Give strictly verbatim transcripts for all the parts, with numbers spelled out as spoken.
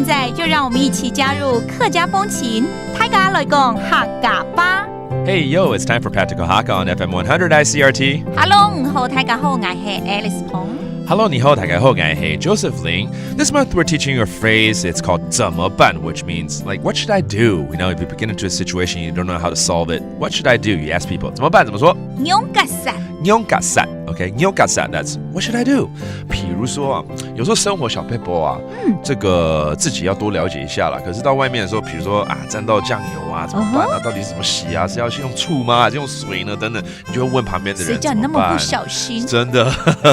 现在就让我们一起加入客家风情，大家来讲客家话。 Hey, yo, it's time for Practical Hakka on F M one hundred I C R T. Hello，你好，大家好，我是 Alice 彭。 Hello, 你好，大家好，我是 Joseph Lin. This month we're teaching you a phrase. It's called 怎么办, which means, like, what should I do? You know, if you get into a situation, you don't know how to solve it, what should I do? You ask people, 怎么办？怎么说？仰結煞。仰結煞, okay? 仰結煞, that's what should I do? 比如说啊，有时候生活小撇步啊，嗯，这个自己要多了解一下啦。可是到外面的时候，比如说啊，沾到酱油啊，怎么办啊？到底是怎么洗啊？是要先用醋吗？还是用水呢？等等，你就会问旁边的人。谁叫你那么不小心？真的。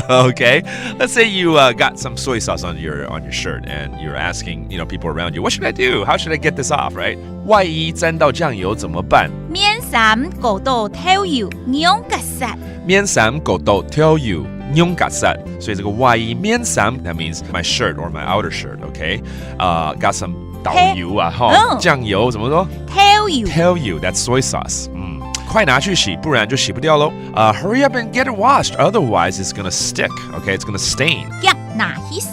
Okay, let's say you uh, got some soy sauce on your on your shirt, and you're asking, you know, people around you, what should I do? How should I get this off? Right? 外衣沾到酱油怎么办？面衫搞到豆油，仰结煞。面衫搞到豆油，仰结煞。所以这个外衣面衫，that means my shirt or my outer shirt, okay? 呃，got some 豆油啊，哈，酱油怎么说？豆油。豆油，that's soy sauce. 嗯，快拿去洗，不然就洗不掉喽。呃，hurry up and get it washed, otherwise it's gonna stick. Okay, it's gonna stain. 脚拿去洗。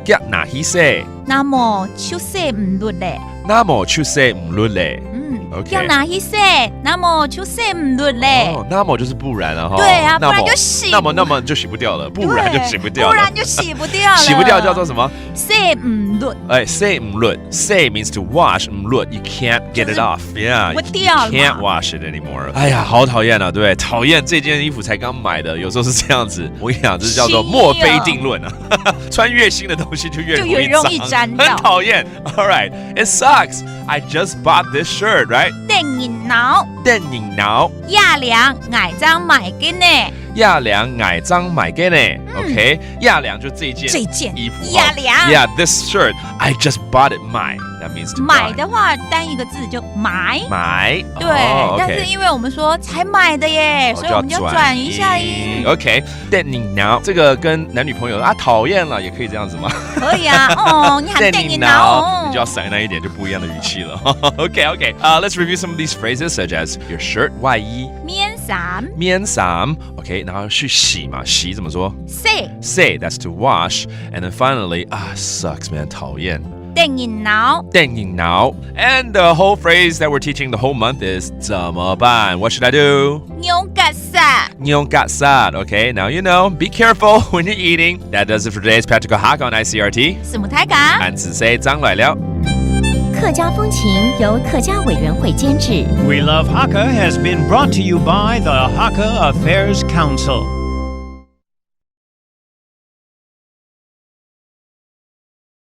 脚拿去洗。那么就洗毋落咧。那么就洗毋落咧。嗯， OK 脚拿去洗，那么就洗毋落咧。哦，那么就是不然了哈。对啊，那么不然就洗那么那么就洗不掉了，不然就洗不掉了。不然就洗不掉了。洗不掉叫做什么？洗毋落。哎，洗毋落，洗 means to wash，毋落 you can't get it off，yeah，不掉了嘛。 you can't wash it anymore。哎呀，好讨厌啊，对不对？讨厌这件衣服才刚买的，有时候是这样子。我跟你讲，这叫做墨菲定律啊。穿越新的东西就越容易就越容易沾到很讨厌。All right, it sucks. I just bought this shirt, right? 得人惱，得人惱。夜涼，𠊎正買个呢。夜涼，𠊎正買个呢。OK，夜涼就这一件这一件衣服。夜涼。 Yeah, this shirt. I just bought it. 買，that means to 买 buy. 的话，单一个字就买。买。对，哦，OK 但是因为我们说才买的耶，所以我们就要转一下音。 OK，得人惱，这个跟男女朋友啊讨厌了，也可以这样子吗？可以啊，哦，你还得人恼哦。你就要省那一点，就不一样的语气了。OK OK，uh, let's review some of these phrases, such as your shirt 外衣、面衫、面衫。OK，然后去洗嘛，洗怎么说？洗、洗，that's to wash. And then finally, ah, sucks, man, 讨厌。得人恼、得人恼。And the whole phrase that we're teaching the whole month is 怎么办？What should I do? 仰結煞。 仰結煞. Okay, now you know. Be careful when you're eating. That does it for today's Practical Hakka on I C R T. 承蒙大家。 俺是谁张来了。客家风情由客家委员会监制。 We Love Hakka has been brought to you by the Hakka Affairs Council.